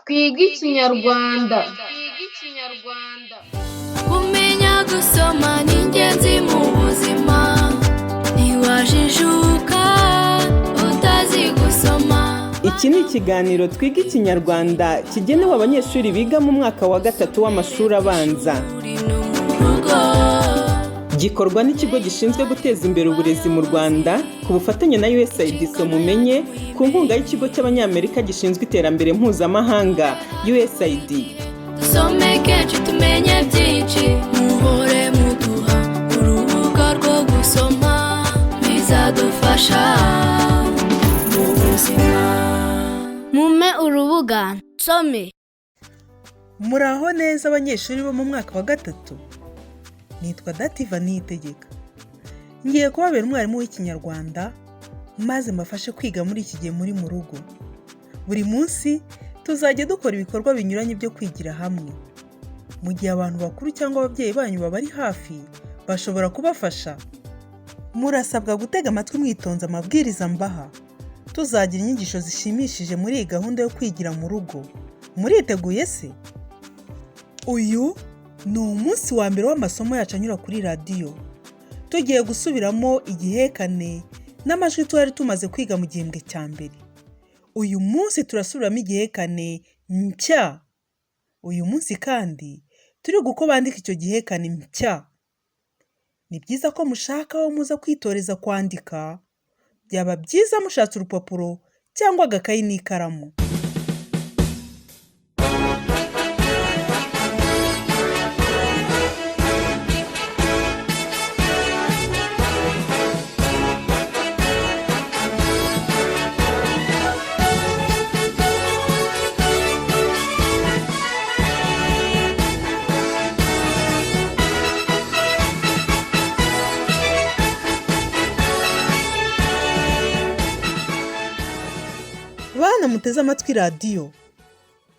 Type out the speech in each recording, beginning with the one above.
Twige Ikinyarwanda. Kumenya gusoma ni ingenzi mu buzima, ntiwajijuka utazi gusoma. Iki ni ikiganiro Twiga Ikinyarwanda kigenewe abanyeshuri biga mu mwaka wa gatatu w'amashuri abanza. Uri no mu rugo. Gikorwa n'ikigo gishinzwe guteza imbere uburezi mu Rwanda ku bufatanye na USAID Mumenye, ku nkunga y'ikigo cy'Abanyamerika gishinzwe iterambere mpuzamahanga USAID. Dusome kenshi tumenye byinshi, muhore muduha urubuga rwo gusoma, bizadufasha mu buzima. Mumpe urubuga nsome. Muraho neza abanyeshuri bo mu mwaka wa gatatu. Nitwa Dativa Niyitegeka, ngiye kubabera umwarimu w'Ikinyarwanda maze mbafashe kwiga muri iki gihe muri mu rugo. Buri munsi tuzajya dukora ibikorwa binyuranye byo kwigira hamwe. Mu gihe abantu bakuru cyangwa ababyeyi banyu babari hafi bashobora kubafasha. Murasabwa gutega amatwi mwitonze amabwiriza mbaha. Tuzagira inyigisho zishimishije muri iyi gahunda yo kwigira mu rugo. Muriteguye se? Uyu ni umunsi wa mbere w'amasomo yacu anyura kuri radiyo. Tugiye gusubiramo igihekane n'amajwi twari tumaze kwiga mu gihembwe cya mbere. Uyu munsi turasubiramo igihekane ncya. Uyu munsi kandi turiga uko bandika icyo gihekane ncya. Ni byiza ko mushaka aho muza kwitoreza kwandika. Byaba byiza mushatse urupapuro cyangwa agakayi n'ikaramu. Bana muteze amatwi radiyo,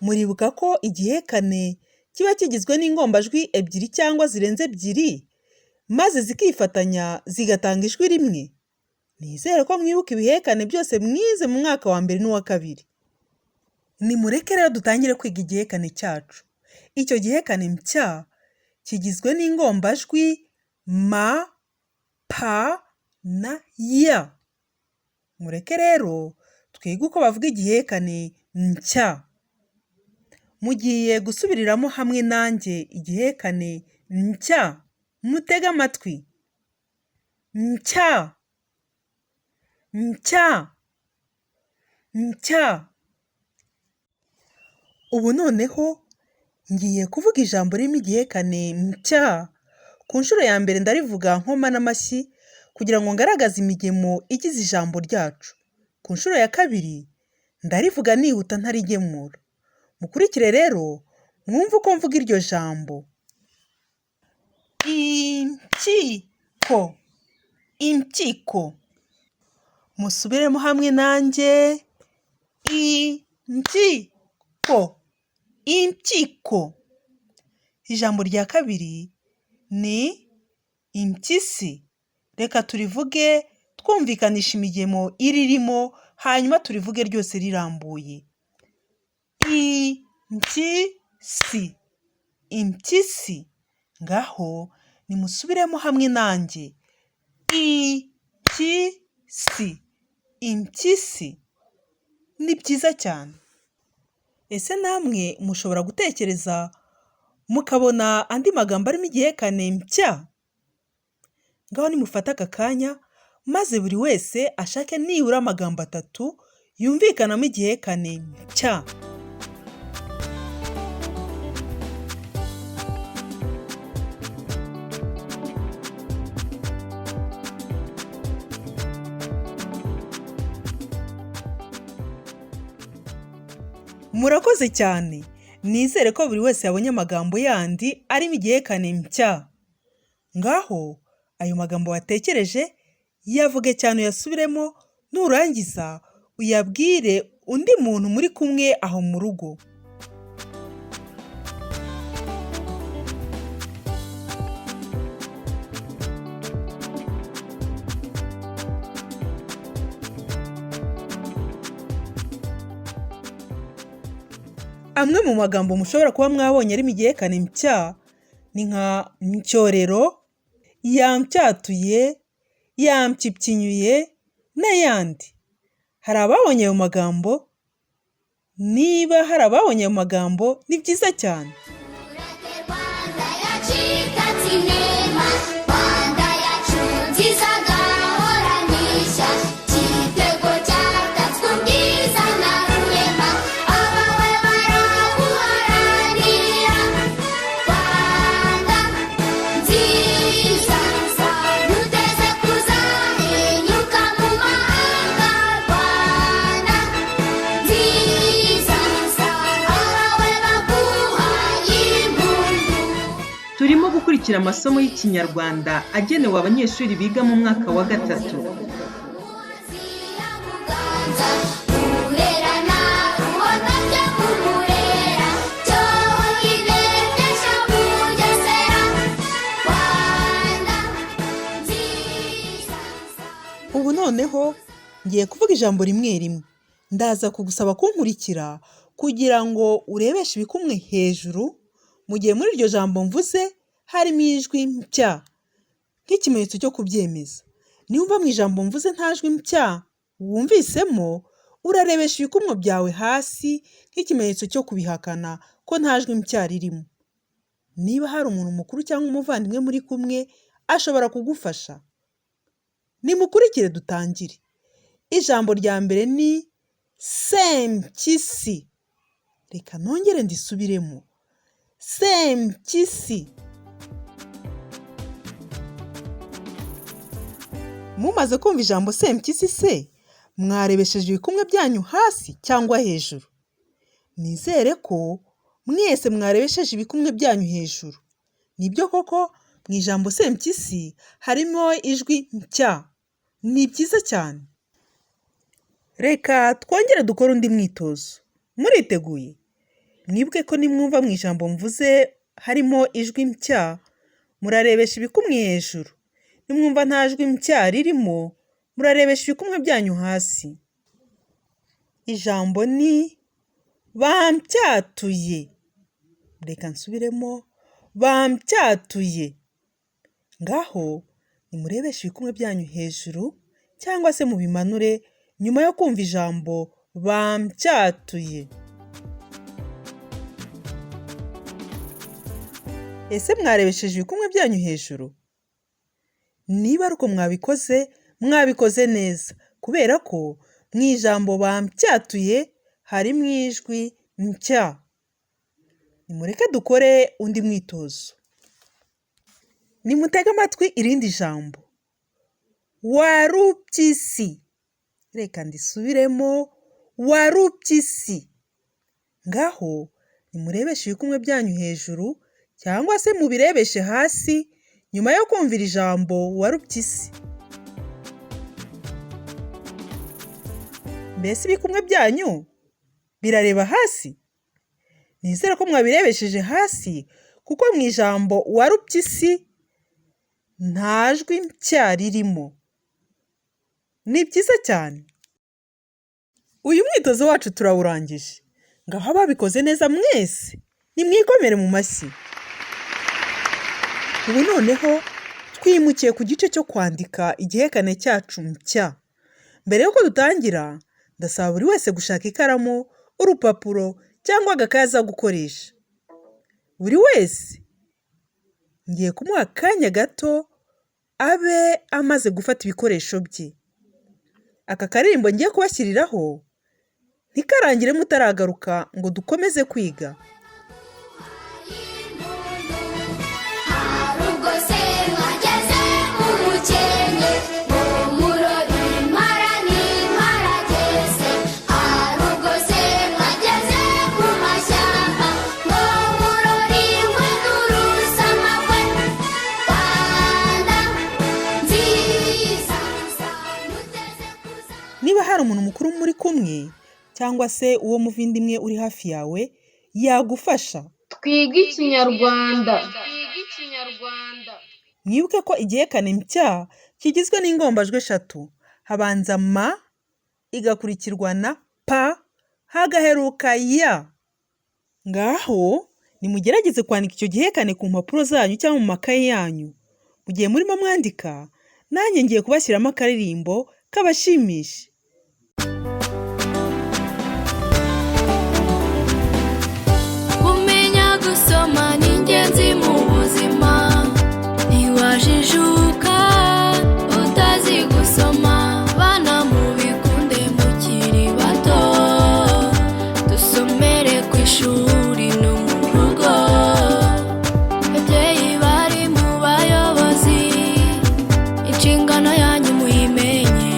muribuka ko igihekane kiba kigizwe n'ingombajwi ebyiri cyangwa zirenze ebyiri, maze zikifatanya zigatanga ijwi rimwe. Nizere ko mwibuka ibihekane byose mwize mu mwaka wa mbere n'uwa kabiri. Nimureke rero dutangire kwiga igihekane cyacu. Icyo gihekane mpya kigizwe n'ingombajwi ma, pa na ya. Mureke rero twige uko bavuga igihekane ncya. Mugiye gusubiriramo hamwe nanjye igihekane ncya. Mutege amatwi. Ncya, ncya, ncya. Ubu noneho ngiye kuvuga ijambo ririmo igihekane ncya. Ku nshuro ya mbere ndarivuga nkoma n'amashyi kugira ngo ngaragaze imigemo igize ijambo ryacu. Ku nshuro ya kabiri ndarivuga nihuta ntarigemura. Mukurikire rero mwumve uko mvuga iryo jambo. Impyiko, impyiko. Musubiremo hamwe nanjye. Impyiko, impyiko. Ijambo rya kabiri ni impyisi. Reka turivuge twumvikanisha imigemo iririmo, hanyuma turivuge ryose rirambuye. Impyisi, impyisi. Ngaho nimusubiremo hamwe nanjye. Impyisi, impyisi. Ni byiza cyane. Ese namwe mushobora gutekereza mukabona andi magambo arimo igihekane mpya? Ngaho nimufate aka kanya maze buri wese ashake nibura amagambo atatu yumvikanamo igihekane ncya. Murakoze cyane. Nizere ko buri wese yabonye amagambo yandi arimo igihekane ncya. Ngaho ayo magambo watekereje yavuge cyane uyasubiremo, nurangiza uyabwire undi muntu muri kumwe aho mu rugo. Amwe mu magambo mushobora kuba mwabonye arimo igihekane mpya ni nka ncyorero, yampyatuye, yampyipyinyuye n'ayandi. Hari ababonye ayo magambo? Niba hari ababonye ayo magambo, ni byiza cyane. Rwanda yacu itatse inema, Rwanda yacu nziza gahoranisha, igitego cyatatswe ubwiza na rurema, abawe baraguharanira. Rwanda nziza, ntuteze kuzahinyuka mu mahanga, Rwanda nziza, abawe baguhaye impundu. Turimo gukurikira amasomo y'Ikinyarwanda agenewe abanyeshuri biga mu mwaka wa gatatu. Ubu noneho ngiye kuvuga ijambo rimwe rimwe. Ndaza kugusaba kunkurikira kugira ngo urebeshe ibikumwe hejuru, mu gihe muri iryo jambo mvuze harimo ijwi mpya nk'ikimenyetso cyo kubyemeza. Niwumva mu ijambo mvuze nta jwi mpya wumvisemo, urarebesha ibikumwe byawe hasi nk'ikimenyetso cyo kubihakana ko nta jwi mpya ririmo. Niba hari umuntu mukuru cyangwa umuvandimwe muri kumwe, ashobora kugufasha. Nimukurikire dutangire. Ijambo rya mbere ni sempyisi. Reka nongere ndisubiremo. Sempyisi. Mumaze kumva ijambo sempyisi se, mwarebesheje ibikumwe byanyu hasi cyangwa hejuru? Nizere ko mwese mwarebesheje ibikumwe byanyu hejuru. Nibyo koko mu ijambo sempyisi harimo ijwi mpya. Ni byiza cyane. Reka twongere dukore undi mwitozo. Muriteguye? Mwibuke ko nimwumva mu ijambo mvuze harimo ijwi mpya, murarebesha ibikumwe hejuru. Nimwumva nta jwi mpya ririmo, murarebesha ibikumwe byanyu hasi. Ijambo ni bampyatuye. Reka nsubiremo, bampyatuye. Ngaho nimurebeshe ibikumwe byanyu hejuru cyangwa se mubimanure nyuma yo kumva ijambo bampyatuye. Ese mwarebesheje ibikumwe byanyu hejuru? Niba ari uko mwabikoze, mwabikoze neza kubera ko mu ijambo bampyatuye harimo ijwi mpya. Nimureke dukore undi mwitozo. Nimutege amatwi irindi jambo. Warupyisi. Reka ndisubiremo, warupyisi. Ngaho nimurebeshe ibikumwe byanyu hejuru cyangwa se mubirebeshe hasi nyuma yo kumvira ijambo warupyisi. Mbese ibikumwe byanyu birareba hasi? Nizere ko mwabirebesheje hasi kuko mu ijambo warupyisi nta jwi mpya ririmo. Ni byiza cyane. Uyu mwitozo wacu turawurangije. Ngaho ababikoze neza mwese, nimwikomere mu mashyi. Ubu noneho twimukiye ku gice cyo kwandika igihekane cyacu mpya. Mbere y'uko dutangira, ndasaba buri wese gushaka ikaramu, urupapuro cyangwa agakayi aza gukoresha. Buri wese ngiye kumuha akanya gato abe amaze gufata ibikoresho bye. Aka karirimbo ngiye kubashyiriraho ntikarangire mutaragaruka ngo dukomeze kwiga. Hari ubwo se mwageze mu mukenke, ngo murore impara n'imparagese. Hari ubwo se mwageze mu mashyamba, ngo murore ingwe n'urusamagwe. Rwanda nziza, muteze kuza. Niba hari umuntu mukuru muri kumwe cyangwa se uwo muvandimwe uri hafi yawe, yagufasha. Twige Ikinyarwanda. Mwibuke ko igihekane mpya kigizwe n'ingombajwi eshatu. Habanza ma, igakurikirwa na pa, hagaheruka ya. Ngaho nimugerageze kwandika icyo gihekane ku mpapuro zanyu cyangwa mu makaye yanyu. Mu gihe murimo mwandika, nanjye ngiye kubashyiramo akaririmbo kabashimisha. Kumenya gusoma ni ingenzi mu buzima. Ntiwajijuka utazi gusoma. Bana mubikunde mukiri bato, dusomere ku ishuri no mu rugo. Babyeyi bari mu bayobozi, inshingano yanyu muyimenye.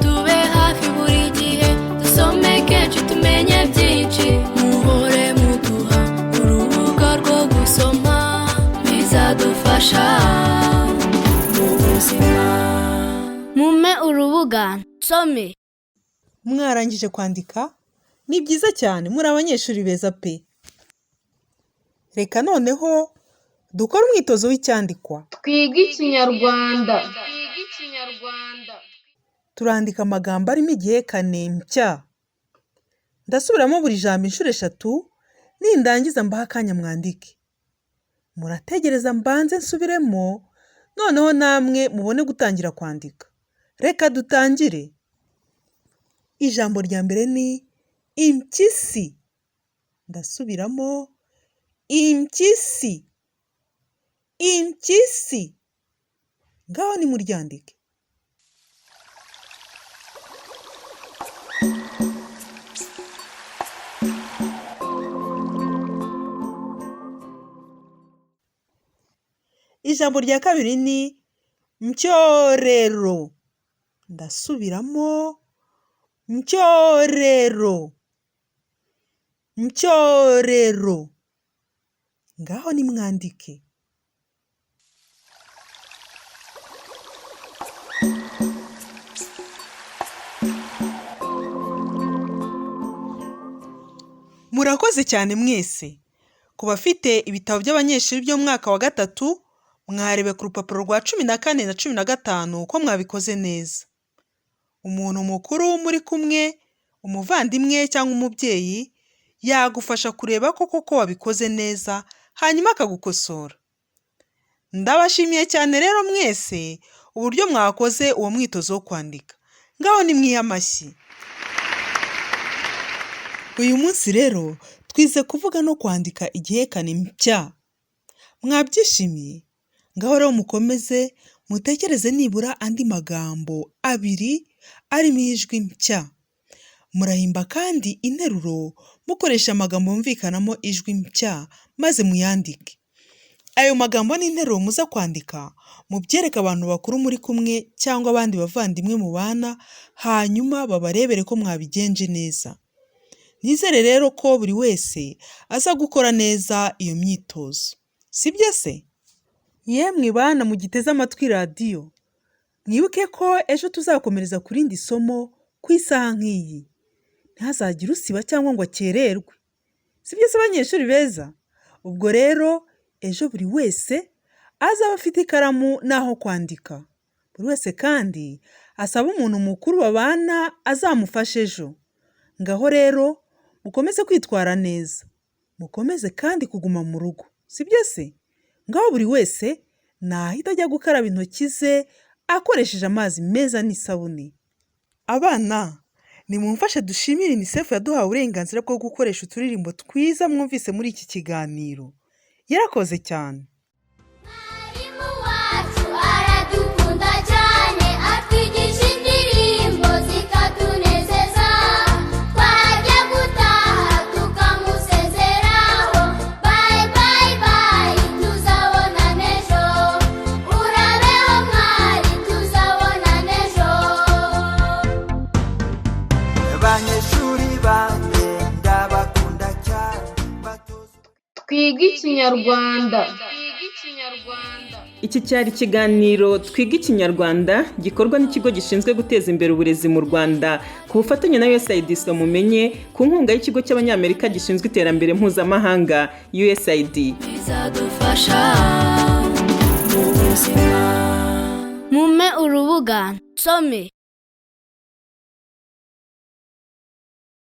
Tube hafi buri gihe, dusome kenshi tumenye byinshi. Muhore muduha urubuga rwo gusoma, bizadufasha mu buzima. Mumpe urubuga nsome. Mwarangije kwandika? Ni byiza cyane, muri abanyeshuri beza pe! Reka noneho dukore umwitozo w'icyandikwa. Twige Ikinyarwanda. Turandika amagambo arimo igihekane mpya. Ndasubiramo buri jambo inshuro eshatu, nindangiza mbahe akanya mwandike. Murategereza mbanze nsubiremo, noneho namwe mubone gutangira kwandika. Reka dutangire. Ijambo rya mbere ni impyisi. Ndasubiramo impyisi. Impyisi. Ngaho nimuryandike. Ijambo rya kabiri ni ncyorero. Ndasubiramo ncyorero. Ncyorero. Ngaho nimwandike. Murakoze cyane mwese. Ku bafite ibitabo by'abanyeshuri byo mu mwaka wa gatatu, mwarebe ku rupapuro rwa 14 na 15 ko mwabikoze neza. Umuntu mukuru muri kumwe, umuvandimwe cyangwa umubyeyi, yagufasha kureba ko koko wabikoze neza, hanyuma akagukosora. Ndabashimiye cyane rero mwese uburyo mwakoze uwo mwitozo wo kwandika. Ngaho nimwihe amashyi. Uyu munsi rero twize kuvuga no kwandika igihekane mpya. Mwabyishimiye? Ngaho rero mukomeze mutekereze nibura andi magambo abiri arimo ijwi mpya. Murahimba kandi interuro mukoresha amagambo yumvikanamo ijwi mpya maze muyandike. Ayo magambo n'interuro muza kwandika mubyereke abantu bakuru muri kumwe cyangwa abandi bavandimwe mubana, hanyuma babarebere ko mwabigenje neza. Nizere rero ko buri wese aza gukora neza iyo myitozo. Si byo se? Yemwe bana mugiteze amatwi radiyo, mwibuke ko ejo tuzakomereza ku rindi somo ku isaha nk'iyi. Ntihazagire usiba cyangwa ngo akererwe. Si byo se banyeshuri beza? Ubwo rero ejo buri wese azaba afite ikaramu n'aho kwandika. Buri wese kandi asaba umuntu mukuru babana azamufashe ejo. Ngaho rero mukomeze kwitwara neza. Mukomeze kandi kuguma mu rugo. Si byo se? Ngaho buri wese nahita ajya gukaraba intoki ze akoresheje amazi meza n'isabune. Abana, nimumfashe dushimire UNICEF yaduhaye uburenganzira bwo gukoresha uturirimbo twiza mwumvise muri iki kiganiro. Yarakoze cyane. Mwarimu wacu aradukunda cyane, atwigisha indirimbo zikatunezeza. Twajya gutaha tukamusezeraho, bayi bayi bayi tuzabonana ejo. Urabeho mwari tuzabonana ejo. Abanyeshuri banjye ndabakunda cyane batoza Twige Ikinyarwanda. Iki cyari ikiganiro Twiga Ikinyarwanda gikorwa n'ikigo gishinzwe guteza imbere uburezi mu Rwanda ku bufatanye na USAID Mumenye ku nkunga y'ikigo cy'Abanyamerika gishinzwe iterambere mpuzamahanga USAID. Bizadufasha mu buzima. Mumpe urubuga nsome.